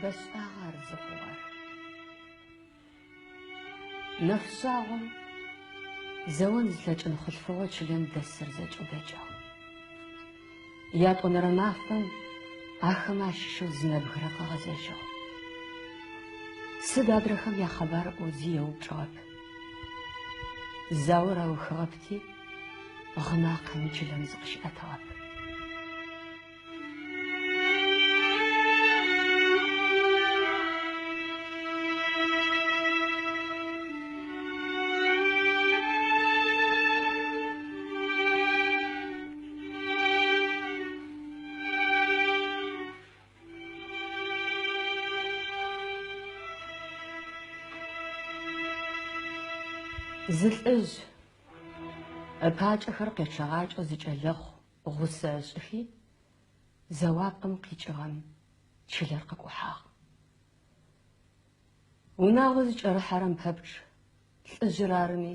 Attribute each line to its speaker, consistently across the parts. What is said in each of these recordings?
Speaker 1: Бэшӏагъэ ар зыхъугъэр. Нэфшъагъом зэон зылъэкӏын хъулъфыгъэу чылэм дэсыр зэкӏэ дэкӏыгъ. Ятӏонэрэ мафэм ахэмэ ащыщэу зы нэбгырэ къыгъэзэжьыгъ. Сыд адрэхэм яхъэбар ыӏоу зи еупчӏыгъэп. Заор аухыгъэпти, гъы макъэми чылэм зыкъыщиӏэтыгъэп. Зы лӏыжъ ыпакӏэхэр къечъэгъакӏэу зы кӏэлэхъу гъусэ ышӏыхи, зэуапӏэм къикӏыгъэм чылэр къыкӏухьагъ. Унагъо зыкӏэрыхьэрэм пэпчъ, лӏыжъыр арыми,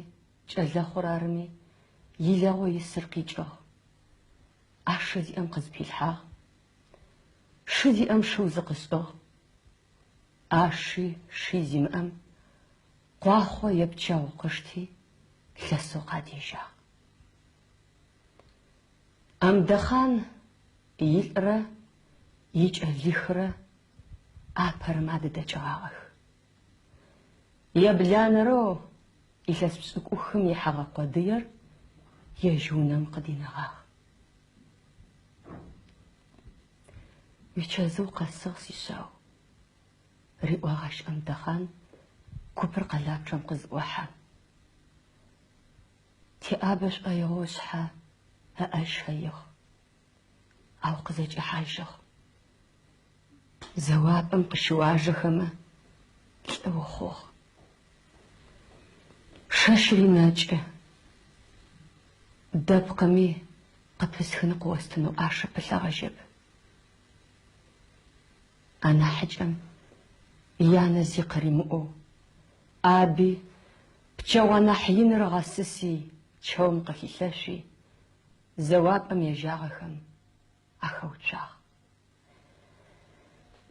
Speaker 1: кӏэлэхъур арыми, илэгъоу исыр къикӏыгъ. ӏашэ зиӏэм къызпилъхьагъ, шы зиӏэм шыу зыкъышӏыгъ. ӏаши ши зимыӏэм къуахъо е пчэгъу къышти, лъэсэу къадежьагъ. Амдэхъан илӏрэ икӏэлихрэ апэрэмэ адыдэкӏыгъагъэх. Ебланэрэу илъэс пшӏыкӏухым ихьэгъэ къодыер ежь унэм къыдинэгъагъ. Уичэзыу къэсыгъ, сишъау, риӏуагъ ащ Амдэхъан купыр къэлапчъэм къызыӏохьэм. Теӏабэ шӏоигъоу ышъхьэ ыӏэ ыщэигъ, ау къызэкӏэхьажьыгъ. Зэуапӏэм къыщыуажэхэмэ, лӏы ухъугъ. Шэщыри нэкӏы. Дэпкъыми къыпысхын къыостынэу ӏашэ пылъэгъэжьэп. Анахьыкӏэм янэ зи къыримыӏоу, ӏаби, пчэгъу анахь иныр ыгъэсыси, чэум къыхилъэшъуи, зэуапӏэм ежьагъэхэм ахэуцуагъ.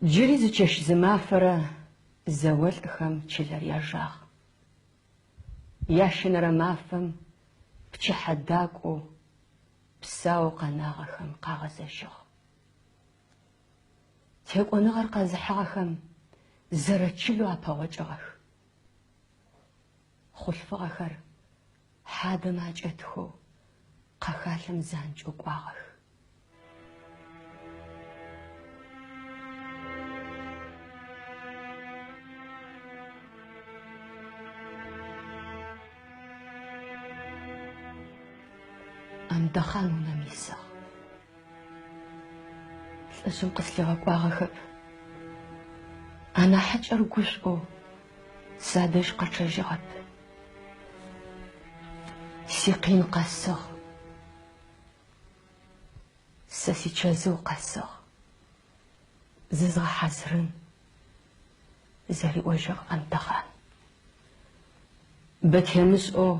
Speaker 1: Джыри зы чэщ-зымафэрэ зэолӏхэм чылэр яжагъ. Ящэнэрэ мафэм пчыхьэ дакӏоу псаоу къэнагъэхэм къагъэзэжьыгъ. Текӏоныгъэр къэзыхьыгъэхэм зэрэчылэу апэгъокӏыгъэх. Хъулъфыгъэхэр хьадэмэ акӏэтхэу къэхалъэм занкӏэу кӏуагъэх. Амдэхъан унэм исыгъ. Лӏыжъым къыслъигъэкӏуагъэхэп. Анахьыкӏэр гушӏоу садэжь къэчъэжьыгъэп. Сикъин къэсыгъ. Сэ сичэзыу къэсыгъ. Зызгъэхьазырын, зэриӏожьыгъ Амдэхъан. Бэ темышӏэу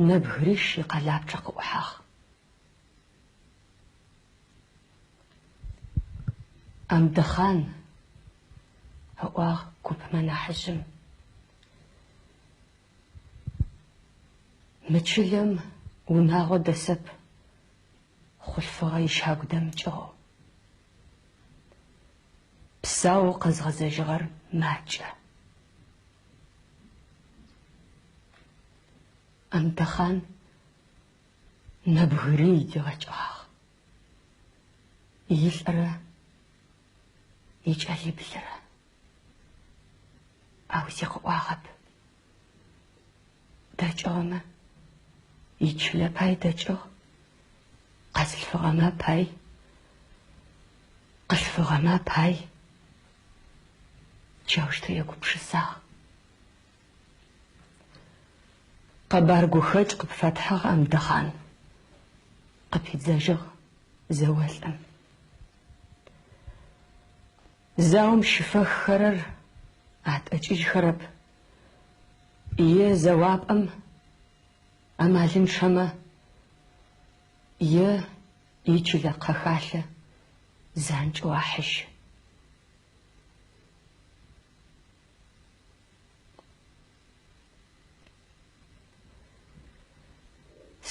Speaker 1: нэбгырищ икъэлапчъэ къыӏухьагъ. Амдэхъан, ыӏуагъ купмэ нахьыжъым. Мы чылэм унагъо дэсэп, хъулъфыгъэ ищагу дэмыкӏыгъэу. Псаоу къэзгъэзэжьыгъэр макӏэ. Амдэхъан нэбгырий дигъэкӏыгъагъ. Илӏырэ икӏэлиблырэ. Ау зи къыӏуагъэп. Дэкӏыгъэмэ, ичылэ пай дэкӏыгъ, къэзылъфыгъэмэ пай, къылъфыгъэмэ пай. Джаущтэу егупшысагъ. Къэбар гухэкӏ къыпфэтхьыгъ, Амдэхъан, къыпидзэжьыгъ зэолӏым. Заом щыфэххэрэр атӏэкӏыжьхэрэп, е зэуапӏэм амалынчъэмэ, е ичылэ къэхалъэ занкӏэу ахьыжьы.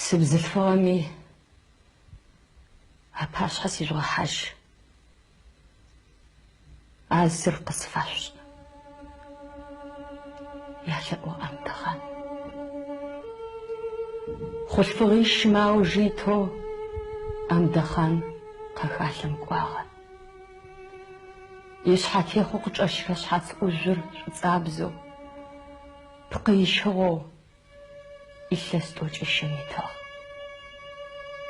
Speaker 1: Сыбзылъфыгъэми апашъхьэ сижъугъэхьажь. А зыр къысфашъушӏ. Ялъэӏугъ Амдэхъан. Хъулъфыгъищмэ ауж итэу Амдэхъан къэхалъэм кӏуагъэ. Ишъхьатехъо къычӏэщырэ шъхьац ӏужъур шӏуцӏабзэу, пкъы ищыгъэу илъэс тӏокӏищым итыгъ.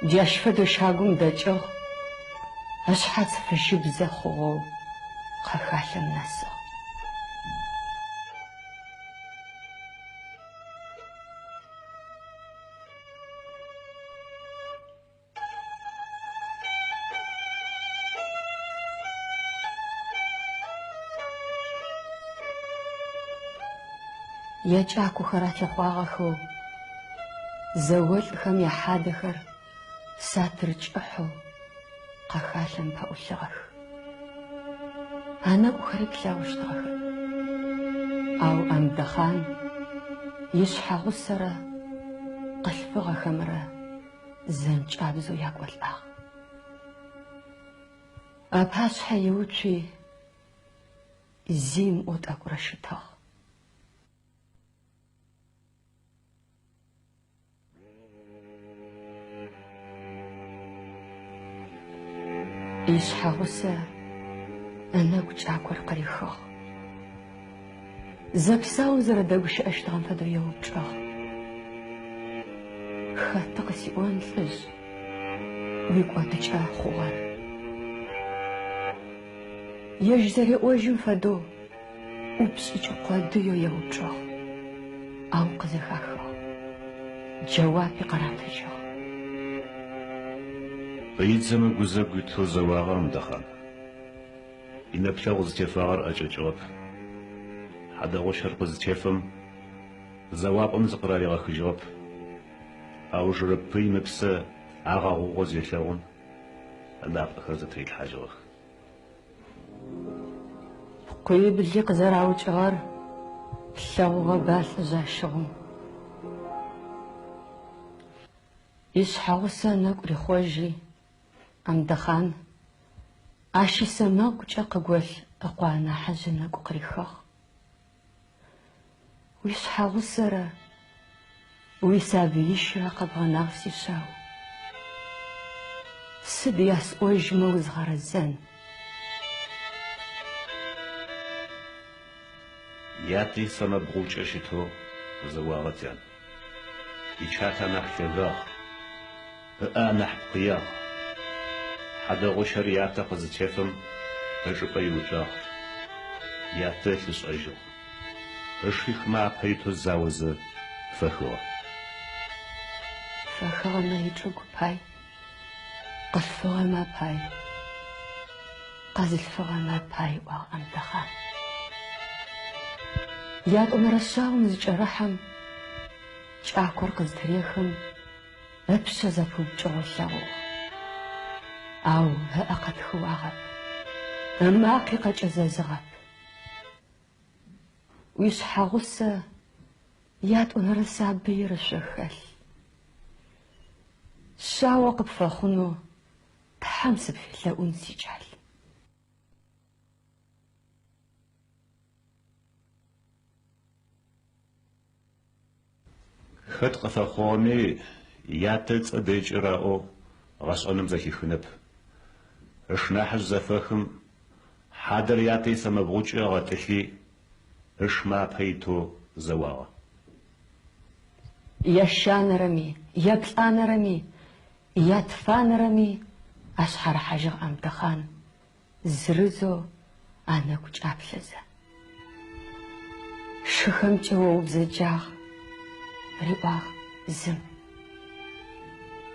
Speaker 1: Джащ фэдэу щагум дэкӏыгъ, ышъхьац фыжьыбзэ хъугъэу къэхалъэм нэсыгъ. Якӏакохэр атехъуагъэхэу зэолӏхэм яхьадэхэр сатыр кӏыхьэу къэхалъэм пэӏулъыгъэх. Анэкӏухэри плъэгъущтыгъэхэп. Ау Амдэхъан ишъхьэгъусэрэ къылъфыгъэхэмрэ зэнкӏабзэу якӏолӏагъ. Апашъхьэ иуцуи, зи ымыӏоу тӏэкӏурэ щытыгъ. Ишъхьэгъусэ ынэгу кӏакор къырихыгъ. Зэпсаум зэрэдэгущыӏэщтыгъэм фэдэу еупчӏыгъ. Хэты къысиӏон, лӏыжъ, уикӏодыкӏэ хъугъэр? Ежь зэреӏожьым фэдэу ӏупшӏыкӏ къодыеу еупчӏыгъ, ау къызэхахыгъ, джэуапи къыратыжьыгъ.
Speaker 2: Пыидзэм ыгузэгу итэу зэуагъэ Амдэхъан. Инэплъэгъу зытефагъэр ӏэкӏэкӏыгъэп. Хьадэгъущэр къызытефэм, зэуапӏэм зыкъыраригъэхыжьыгъэп. Аужырэ пыим ыпсэ агъэгъугъэу зелъэгъум, ынапӏэхэр зэтырилъхьажьыгъэх.
Speaker 1: Пкъуибли къызэраукӏыгъэр плъэгъугъэба, лӏыжъ, ащыгъум? Ишъхьэгъусэ ынэкӏу рихъожьи, Амдэхъан ащ исэмэгукӏэ къыголъ ыкъо анахьыжъ ынэкӏу къырихыгъ. Уишъхьэгъусэрэ уисабыищрэ къэбгъэнагъ, сишъау. Сыд ясӏожьмэ узгъэрэзэн?
Speaker 2: Ятэ исэмэбгъукӏэ щытэу зэуагъэ тян. Ичатэ анахь лъэгагъ, ыӏэ анахь пкъыягъ. Хьадэгъущэр ятэ къызытефэм ычӏыпӏэ иуцуагъ, ятэ ылъ ышӏэжьыгъ. Ышихмэ апэ итэу заозэ фэхыгъэ.
Speaker 1: Фэхыгъэмэ ичӏыгу пай, къылъфыгъэмэ пай, къэзылъфыгъэмэ пай, ыӏуагъ Амдэхъан. Ятӏонэрэ шъаом зыкӏэрэхьэм, кӏакор къызтырехым, ыпшъэ зэпыупкӏыгъэу ылъэгъугъ. Ау ыӏэ къэтхыуагъэп, ымакъи къэкӏэзэзыгъэп. Уишъхьэгъусэ ятӏонэрэ сабыир ышъо хэлъ. Шъао къыпфэхъунэу Тхьэм сыпфелъэӏун, сикӏал.
Speaker 2: Хэт къыфэхъугъэми, ятэ ыцӏэ дэйкӏэ раӏоу гъэшӏэным зэхихынэп. Ышнахьыжъ зэфэхым, хьадэр ятэ исэмэбгъукӏэ ыгъэтӏылъи, ышмэ апэ итэу зэуагъэ.
Speaker 1: Ещанэрэми, еплӏанэрэми, ятфанэрэми ашъхьарыхьажьыгъ Амдэхъан, зырызэу анэгу кӏаплъэзэ. Шыхэмкӏэ о убзэджагъ, риӏуагъ зым.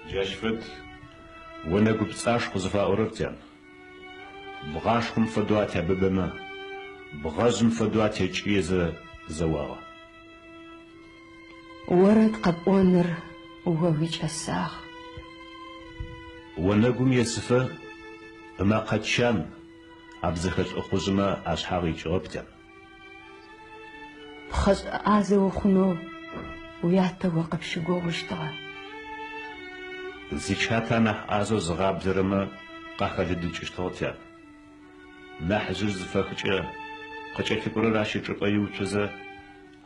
Speaker 2: Джащ фэд онэгу пцӏашхъу зыфаӏорэр, тян. Бгъашхъом фэдэу атебыбэмэ, бгъэжъым фэдэу атекӏыезэ зэуагъэ.
Speaker 1: Орэд къэпӏоныр о уикӏэсагъ.
Speaker 2: Онэгум есыфэ ымакъэ чан абдзэхэ лӏыхъужъмэ ашъхьагъ икӏыгъэп, тян.
Speaker 1: Пхъэшӏэ ӏазэ ухъунэу уятэ о къыпщыгугъыщтыгъэ.
Speaker 2: Зичатэ анахь ӏазэу зыгъаблэрэмэ къахэлыдыкӏыщтыгъ тян. Нахьыжъыр зыфэхыкӏэ, къыкӏэлъыкӏорэр ащ ычӏыпӏэ иуцозэ,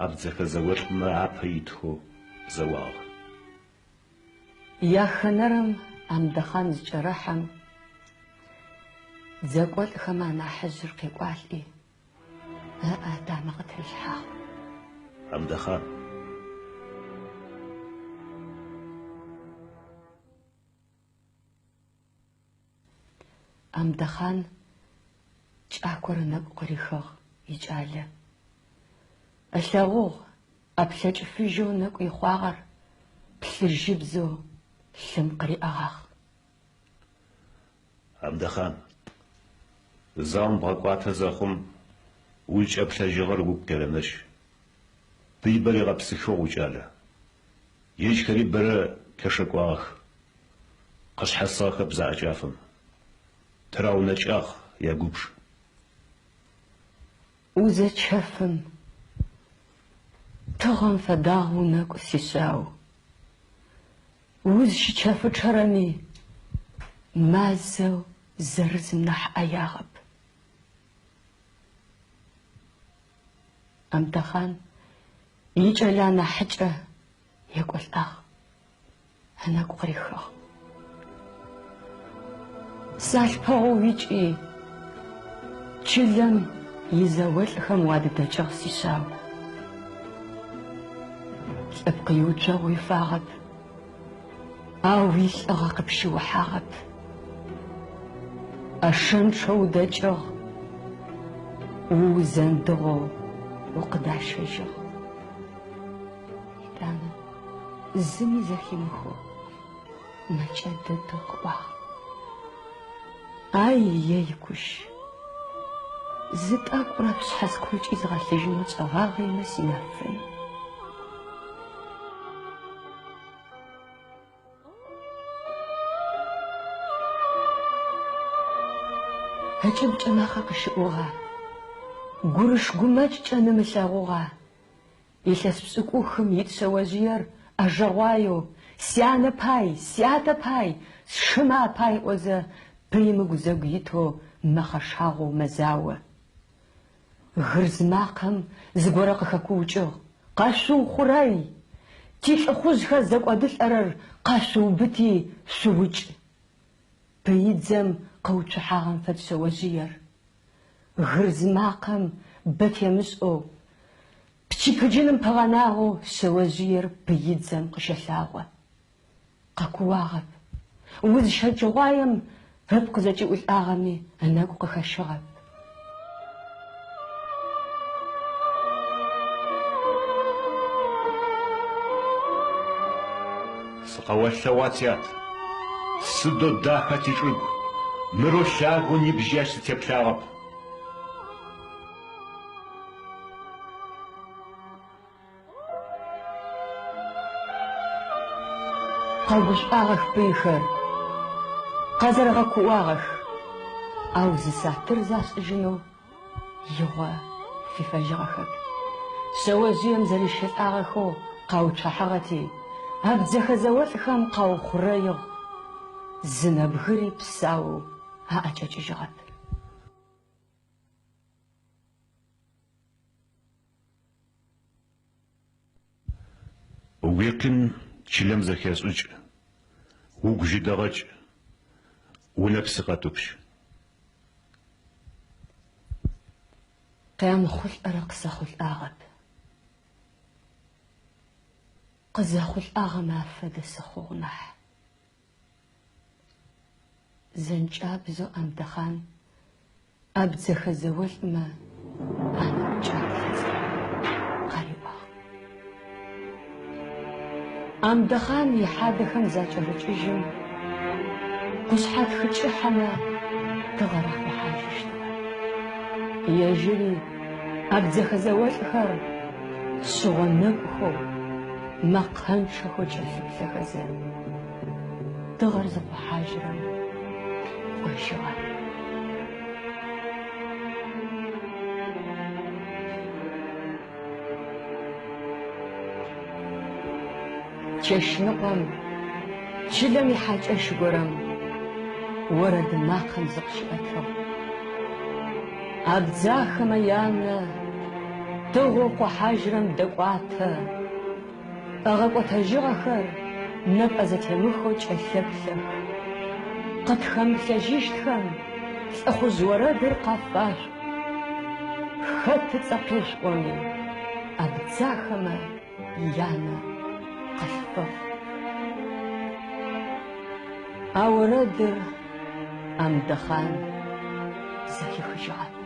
Speaker 2: абдзэхэ зэолӏмэ апэ итхэу зэуагъэх.
Speaker 1: Яхэнэрэм Амдэхъан зыкӏэрэхьэм, дзэкӏолӏхэм анахьыжъыр къекӏуалӏи, ыӏэ ытамэ къытырилъхьагъ.
Speaker 2: Амдэхъан.
Speaker 1: Амдэхъан кӏакор ынэкӏу къырихыгъ икӏалэ. Ылъэгъугъ ӏэплъэкӏ фыжьэу ынэкӏу ихъуагъэр плъыжьыбзэу лъым къыриӏэгъагъ.
Speaker 2: Амдэхъан, заом бгъэкӏуатэ зэхъум, узкӏэплъэжьыгъэр угу къерэнэжь. Пыибэ ригъэпсыхыгъ уикӏалэ. Ежьхэри бэрэ къешэкӏуагъэх, къышъхьасыгъэхэп заӏэкӏафэм. Тыраунэкӏагъ ягубж.
Speaker 1: Узэчэфым, тыгъэм фэдагъ унэкӏу, сишъау. Узщычэфычъэрэми, мазэу зырызым нахь ӏэягъэп. Амдэхъан икӏэлэ анахьыкӏэ екӏолӏагъ, ынэгу къырихыгъ. Салъпэгъоу уикӏи, чылэм изэолӏхэм уадыдэкӏыгъ, сишъау. Лӏыпкъ иуцогъу уифагъэп, ау уилӏыгъэ къыпщиухьагъэп. ӏэшэнчъэу удэкӏыгъ, уузэндыгъэу укъыдащэжьыгъ. Етӏанэ зыми зэхимыхэу мэкӏэ дэдэу къыӏуагъ. Ай-ей, кущ, зы тӏэкӏурэ пшъхьэ скокӏи згъэлъыжьынэу тшӏэгъагъэмэ синафэн. Ыкӏыбкӏэ макъэ къыщыӏугъа, гурыш-гумэкӏкӏэ ным ылъэгъугъа, илъэс пшӏыкӏухым ит шъэожъыер ӏэжэгъуаеу, сянэ пай, сятэ пай, сшымэ апай ыӏозэ, пыим ыгузэгу итэу мэхъэшагъоу мэзао. Гырз макъэм зыгорэ къыхэкуукӏыгъ, Къэшъуухъурэй! Тилӏыхъужъхэр зэкӏодылӏэрэр къэшъуубыти, шъуукӏ! Пыидзэм къыуцухьагъэм фэд шъэожъыер. Гырз макъэм бэ темышӏэу, пчыпыджыным пыгъэнагъэу шъэожъыер пыидзэм къыщэлъагъо. Къэкууагъэп. Уз щэчыгъуаем ыпкъ зэкӏиӏулӏагъэми ынэгу къыхэщыгъэп.
Speaker 2: Сыкъэолъэгъуа, тят? Сыдэу даха тичӏыгу! Мырэу лъагэу нибжьи ащ сытеплъагъэп.
Speaker 1: Къэгушӏуагъэх пыйхэр, къэзэрэгъэкууагъэх, ау зы сатыр зашӏыжьынэу игъо фифэжьыгъэхэп. Шъэожъыем зэрищэлӏагъэхэу къауцухьагъэти, абдзэхэ зэолӏхэм къаухъурэигъ, зы нэбгыри псаоу аӏэкӏэкӏыжьыгъэп.
Speaker 2: Уикъин чылэм зэхешӏыкӏ, угу жьы дэгъэкӏ, унэпси къэтӏупщ.
Speaker 1: Къямыхъулӏэрэ къысэхъулӏагъэп. Къызэхъулӏагъэмэ афэдэ сыхъугъ нахь. Зэнкӏабзэу Амдэхъан абдзэхэ зэолӏмэ анэгу кӏаплъэзэ, къариӏуагъ. Амдэхъан ихьадэхэм закӏэрыкӏыжьым, къушъхьэтхы кӏыхьэмэ тыгъэр ахъохьажьыщтыгъэ. Ежьыри абдзэхэ зэолӏхэр шъыгъо нэкӏухэу, мэкъэнчъэхэу кӏэлъыплъэхэзэ, тыгъэр зыкъохьажьырэм кӏожьыгъэ. Чэщныкъом Чылэм ихьакӏэщ горэм орэд макъэм зыкъыщиӏэтыгъ. Абдзахэмэ янэ тыгъэу къохьажьрэм дэкӏуатэ, Ыгъэкӏотэжьыгъэхэр нэпӏэ зэтемыхэу кӏэлъэплъэх. Къытхэмыплъэжьыщтхэм лӏыхъужъ орэдыр къафашъуӏу. Хэт ыцӏэ къешъуӏоми, абдзахэмэ янэ къылъфыгъ. А орэдыр Амдэхъан зэхихыжьыгъэп.